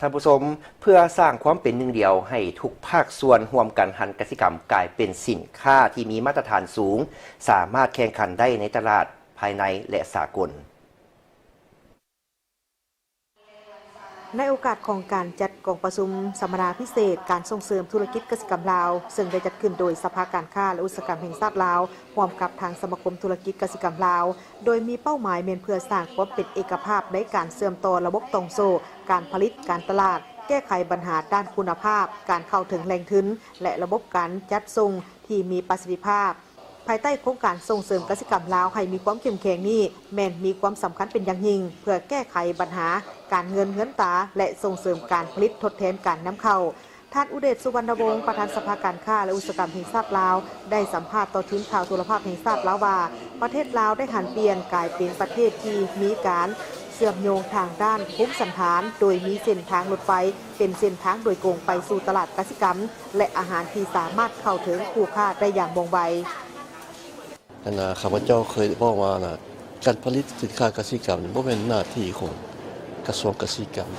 ທ່ານຜູ້ຊົມ, ເພື່ອສ້າງຄວາມເປັນໜຶ່ງດຽວໃຫ້ທຸກພາກສ່ວນຮ່ວມກັນຫັນກະສິກຳກາຍເປັນສິນຄ້າທີ່ມີມາດຕະຖານສູງ, ສາມາດແຂ່ງຂັນໄດ້ໃນຕະຫຼາດພາຍໃນ ແລະ ສາກົນ. ໃນໂອກາດຂອງການຈັດກອງປະຊຸມສຳມະນາພິເສດການສົ່ງເສີມທຸລະກິດກະສິກຳລາວ, ເຊິ່ງໄດ້ຈັດຂຶ້ນໂດຍສະພາການຄ້າ ແລະ ອຸດສາຫະກຳແຫ່ງຊາດລາວ ຮ່ວມກັບທາງສະມາຄົມທຸລະກິດກະສິກຳລາວ, ໂດຍມີເປົ້າໝາຍແມ່ນເພື່ອສ້າງຄວາມເປັນເອກະພາບໃນການເຊື່ອມຕໍ່ລະບົບຕ່ອງໂສ້ການຜະລິດ, ການຕະຫຼາດ, ແກ້ໄຂບັນຫາດ້ານຄຸນນະພາບ, ການເຂົ້າເຖິງແຫຼ່ງທຶນ ແລະ ລະບົບການຈັດສົ່ງທີ່ມີປະສິດທິພາບ. ພາຍໃຕ້ໂຄງການສົ່ງເສີມກະສິກຳລາວໃຫ້ມີຄວາມເຂັ້ມແຂງນີ້ ແມ່ນມີຄວາມສຳຄັນເປັນຢ່າງຍິ່ງ ເພື່ອແກ້ໄຂບັນຫາການເງິນເງິນຕາ ແລະ ສົ່ງເສີມການຜະລິດທົດແທນການນຳເຂົ້າ. ທ່ານ ອຸເດດ ສຸວັນນະວົງ ປະທານສະພາການຄ້າ ແລະ ອຸດສາຫະກຳແຫ່ງຊາດລາວ ໄດ້ສຳພາດຕໍ່ທີມຂ່າວໂທລະພາບແຫ່ງຊາດລາວວ່າ, ປະເທດລາວໄດ້ຫັນປ່ຽນກາຍເປັນປະເທດທີ່ມີການເຊື່ອມໂຍງທາງດ້ານພູມສັນຖານ, ໂດຍມີເສັ້ນທາງລົດໄຟເປັນເສັ້ນທາງໂດຍກົງໄປສູ່ຕະຫຼາດກະສິກຳ ແລະ ອາຫານທີ່ສາມາດເຂົ້າເຖິງຜູ້ຄ້າໄດ້ຢ່າງວ່ອງໄວ. ອັນນ່າ ຂ້າພະເຈົ້າເຄີຍເວົ້າວ່ານະ ການຜະລິດສິນຄ້າກະສິກຳນີ້ບໍ່ແມ່ນໜ້າທີ່ຂອງກະຊວງກະສິກຳ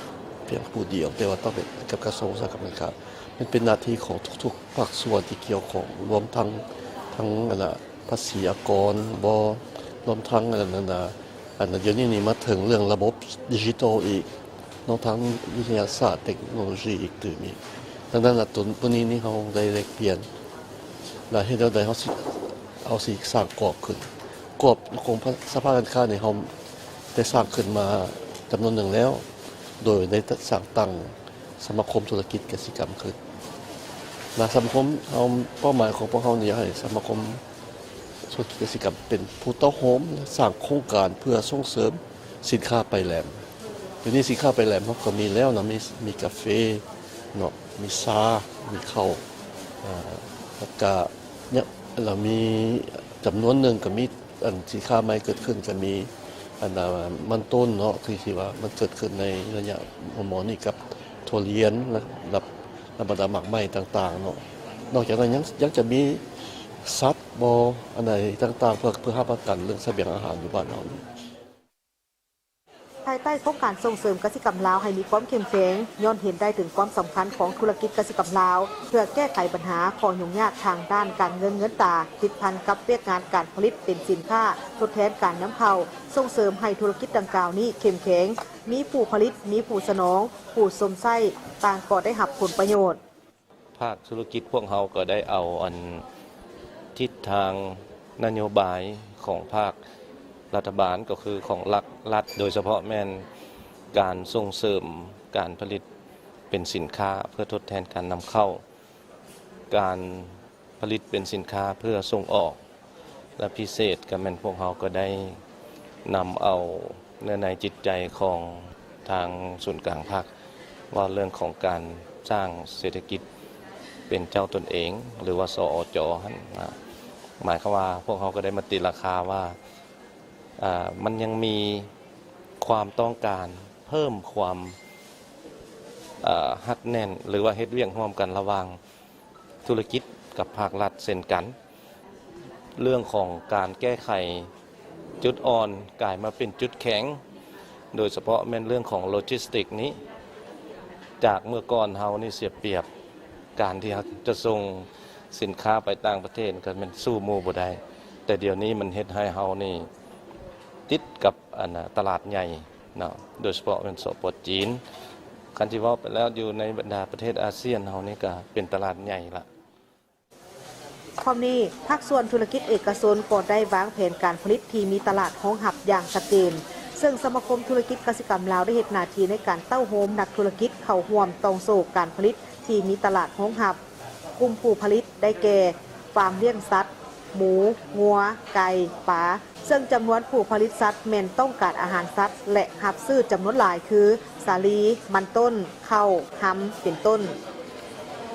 ພຽງຜູ້ດຽວ, ແຕ່ວ່າຕ້ອງເປັນກັບກະຊວງອຸດສາຫະກຳການຄ້າ. ມັນເປັນໜ້າທີ່ຂອງທຸກໆພາກສ່ວນທີ່ກ່ຽວຂ້ອງ, ລວມທັງ ທັງ ອັນນ່າ ພາສີອາກອນບໍ, ລວມທັງ ອັນນັ້ນ ອັນນ່າ ອັນດຽວນີ້ນີ້ມາເຖິງເລື່ອງລະບົບດິຈິຕອລອີກ, ລວມທັງວິທະຍາສາດເຕັກໂນໂລຊີອີກຕື່ມອີກ. ດັ່ງນັ້ນລະ ໂຕ ໂຕນີ້ນີ້ເຮົາໄດ້ແລກປ່ຽນ ແລະ ເຮັດແນວໃດເຮົາຊິ ເຮົາຊິສ້າງກອບຂຶ້ນ. ກອບຂອງສະພາການຄ້ານີ້ເຮົາໄດ້ສ້າງຂຶ້ນມາຈຳນວນໜຶ່ງແລ້ວ, ໂດຍໄດ້ສ້າງຕັ້ງສະມາຄົມທຸລະກິດກະສິກຳຂຶ້ນ. ແລະ ສະມາຄົມເຮົາ ເປົ້າໝາຍຂອງພວກເຮົານີ້ ຢາກໃຫ້ສະມາຄົມ ທຸລະກິດກະສິກຳເປັນຜູ້ເຕົ້າໂຮມ ແລະ ສ້າງໂຄງການເພື່ອສົ່ງເສີມສິນຄ້າໄປແຫຼມ. ດຽວນີ້ສິນຄ້າໄປແຫຼມເຮົາກໍມີແລ້ວເນາະ, ມີ ມີກາເຟເນາະ, ມີຊາ, ມີເຂົ້າ, ອາ ແລ້ວກະ ແລ້ວມີຈຳນວນໜຶ່ງກໍມີ ອັນ ສິນຄ້າໃໝ່ເກີດຂຶ້ນກໍມີ ອັນ ອາ ມັນຕົ້ນເນາະ ທີ່ ທີ່ວ່າມັນເກີດຂຶ້ນໃນໄລຍະມໍ່ໆນີ້ ກັບຖົ່ວລຽນ ແລະ ແລະ ບັນດາໝາກໄມ້ຕ່າງໆເນາະ. ນອກຈາກນັ້ນຍັງ ຍັງຈະມີສັດບໍ ອັນໃດຕ່າງໆ ເພື່ອ ເພື່ອຮັບປະກັນເລື່ອງສະບຽງອາຫານຢູ່ບ້ານເຮົານີ້. ພາຍໃຕ້ໂຄງການສົ່ງເສີມກະສິກຳລາວໃຫ້ມີຄວາມເຂັ້ມແຂງ, ຍ້ອນເຫັນໄດ້ເຖິງຄວາມສຳຄັນຂອງທຸລະກິດກະສິກຳລາວ ເພື່ອແກ້ໄຂບັນຫາຂໍ້ຫຍຸ້ງຍາກທາງດ້ານການເງິນເງິນຕາ ຕິດພັນກັບວຽກງານການຜະລິດເປັນສິນຄ້າທົດແທນການນຳເຂົ້າ, ສົ່ງເສີມໃຫ້ທຸລະກິດດັ່ງກ່າວນີ້ເຂັ້ມແຂງ, ມີຜູ້ຜະລິດ, ມີຜູ້ສະໜອງ, ຜູ້ຊົມໃຊ້ ຕ່າງກໍໄດ້ຮັບຜົນປະໂຫຍດ. ພາກທຸລະກິດພວກເຮົາກໍໄດ້ເອົາອັນທິດທາງນະໂຍບາຍຂອງພາກລັດຖະບານ ກໍຄືຂອງລັດ ລັດ ໂດຍສະເພາະແມ່ນການສົ່ງເສີມການຜະລິດເປັນສິນຄ້າເພື່ອທົດແທນການນຳເຂົ້າ, ການຜະລິດເປັນສິນຄ້າເພື່ອສົ່ງອອກ. ແລະ ພິເສດກໍແມ່ນພວກເຮົາກໍໄດ້ນຳເອົາເນື້ອໃນຈິດໃຈຂອງທາງສູນກາງພັກ ເວົ້າເລື່ອງຂອງການສ້າງເສດຖະກິດເປັນເຈົ້າຕົນເອງ ຫຼືວ່າ ສອຈ ຫັ້ນນະ. ໝາຍຄວາມວ່າພວກເຮົາກໍໄດ້ມະຕິລາຄາວ່າ ອາ ມັນຍັງມີຄວາມຕ້ອງການເພີ່ມຄວາມ ອາ ຮັດແໜ້ນ ຫຼືວ່າເຮັດວຽກຮ່ວມກັນລະຫວ່າງ ທຸລະກິດກັບພາກລັດເຊັ່ນກັນ. ເລື່ອງຂອງການແກ້ໄຂຈຸດອ່ອນກາຍມາເປັນຈຸດແຂງ, ໂດຍສະເພາະແມ່ນເລື່ອງຂອງໂລຈິສຕິກນີ້. ຈາກເມື່ອກ່ອນເຮົານີ້ເສຍປຽບ ການທີ່ເຮົາຈະສົ່ງສິນຄ້າໄປຕ່າງປະເທດກໍແມ່ນສູ້ໝູ່ບໍ່ໄດ້, ແຕ່ດຽວນີ້ມັນເຮັດໃຫ້ເຮົານີ້ຕິດກັບ ອັນ ຕະຫຼາດໃຫຍ່ເນາະ, ໂດຍສະເພາະແມ່ນ ສປ ຈີນ. ຄັນຊິເວົ້າໄປແລ້ວ ຢູ່ໃນບັນດາປະເທດອາຊຽນເຮົານີ້ກໍເປັນຕະຫຼາດໃຫຍ່ລະ. ພ້ອມນີ້ ພາກສ່ວນທຸລະກິດເອກະຊົນກໍໄດ້ວາງແຜນການຜະລິດທີ່ມີຕະຫຼາດຮອງຮັບຢ່າງຊັດເຈນ, ເຊິ່ງສະມາຄົມທຸລະກິດກະສິກຳລາວໄດ້ເຮັດໜ້າທີ່ໃນການເຕົ້າໂຮມນັກທຸລະກິດເຂົ້າຮ່ວມຕ່ອງໂສ້ການຜະລິດທີ່ມີຕະຫຼາດຮອງຮັບ. ກຸ່ມຜູ້ຜະລິດໄດ້ແກ່ ຟາມລ້ຽງສັດ, ໝູ, ງົວ, ໄກ່, ປາ, ເຊິ່ງຈຳນວນຜູ້ຜະລິດສັດແມ່ນຕ້ອງການອາຫານສັດ ແລະ ຮັບຊື້ຈຳນວນຫຼາຍຄື ສາລີ, ມັນຕົ້ນ, ເຂົ້າ, ຮຳ ເປັນຕົ້ນ.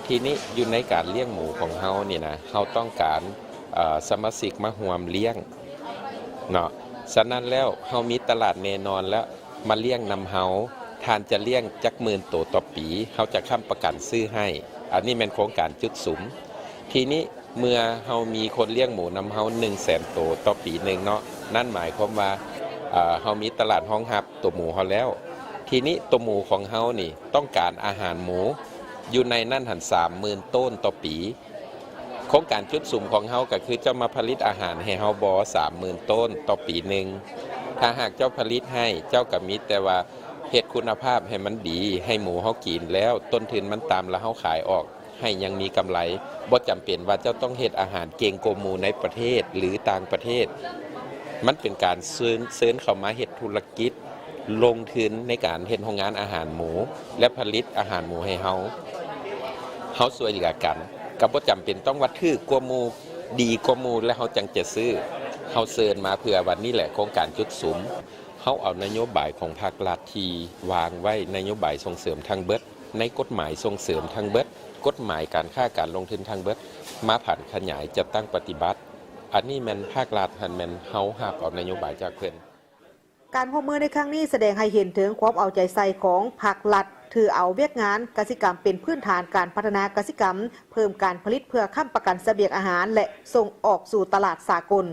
ທີນີ້ຢູ່ໃນການລ້ຽງໝູຂອງເຮົານີ້ນະ, ເຮົາຕ້ອງການ ເອີ ສະມາຊິກມາຮ່ວມລ້ຽງເນາະ. ສະນັ້ນແລ້ວ ເຮົາມີຕະຫຼາດແນ່ນອນແລ້ວ, ມາລ້ຽງນຳເຮົາ, ທ່ານຈະລ້ຽງຈັກໝື່ນໂຕຕໍ່ປີ, ເຮົາຈະຄ້ຳປະກັນຊື້ໃຫ້. ອັນນີ້ແມ່ນໂຄງການຈຸດສຸມ. ທີນີ້ເມື່ອເຮົາມີຄົນລ້ຽງໝູນຳເຮົາໜຶ່ງແສນໂຕຕໍ່ປີໜຶ່ງເນາະ, ນັ້ນໝາຍຄວາມວ່າ ເອີ ເຮົາມີຕະຫຼາດຮອງຮັບໂຕໝູເຮົາແລ້ວ. ທີນີ້ໂຕໝູຂອງເຮົານີ້ຕ້ອງການອາຫານໝູ ຢູ່ໃນນັ້ນຫັ້ນສາມໝື່ນໂຕນຕໍ່ປີ. ໂຄງການຈຸດສຸມຂອງເຮົາກໍຄືເຈົ້າມາຜະລິດອາຫານໃຫ້ເຮົາບໍ່ ສາມໝື່ນໂຕນຕໍ່ປີໜຶ່ງ. ຖ້າຫາກເຈົ້າຜະລິດໃຫ້ ເຈົ້າກໍມີແຕ່ວ່າເຮັດຄຸນນະພາບໃຫ້ມັນດີ ໃຫ້ໝູເຮົາກິນແລ້ວ ຕົ້ນທຶນມັນຕ່ຳ ແລ້ວເຮົາຂາຍອອກ ໃຫ້ຍັງມີກຳໄລ. ບໍ່ຈຳເປັນວ່າເຈົ້າຕ້ອງເຮັດອາຫານເກັ່ງກວ່າໝູໃນປະເທດ ຫຼື ຕ່າງປະເທດ. ມັນເປັນການເຊີນ ເຊີນເຂົ້າມາເຮັດທຸລະກິດ ລົງທຶນໃນການເຮັດໂຮງງານອາຫານໝູ ແລະ ຜະລິດອາຫານໝູໃຫ້ເຮົາ. ເຮົາຊ່ວຍເຫຼືອກັນ ກໍບໍ່ຈຳເປັນຕ້ອງວ່າຖືກກວ່າໝູ ດີກວ່າໝູ ແລ້ວເຮົາຈັ່ງຈະຊື້. ເຮົາເຊີນມາເພື່ອວ່ານີ້ແຫຼະໂຄງການຈຸດສຸມ. ເຮົາເອົານະໂຍບາຍຂອງພາກລັດທີ່ວາງໄວ້ ນະໂຍບາຍສົ່ງເສີມທັງເບິດ ໃນກົດໝາຍສົ່ງເສີມທັງເບິດ ກົດໝາຍການຄ້າການລົງທຶນທັງເບິດ ມາຜັນຂະຫຍາຍຈັດຕັ້ງປະຕິບັດ. ອັນນີ້ແມ່ນພາກລັດຫັ້ນແມ່ນເຮົາຮັບເອົານະໂຍບາຍຈາກເພິ່ນ. ການຮ່ວມມືໃນຄັ້ງນີ້ສະແດງໃຫ້ເຫັນເຖິງຄວາມເອົາໃຈໃສ່ຂອງພາກລັດ ຖືເອົາວຽກງານກະສິກຳເປັນພື້ນຖານການພັດທະນາກະສິກຳ, ເພີ່ມການຜະລິດເພື່ອຄ້ຳປະກັນສະບຽງອາຫານ ແລະ ສົ່ງອອກສູ່ຕະຫຼາດສາກົນ.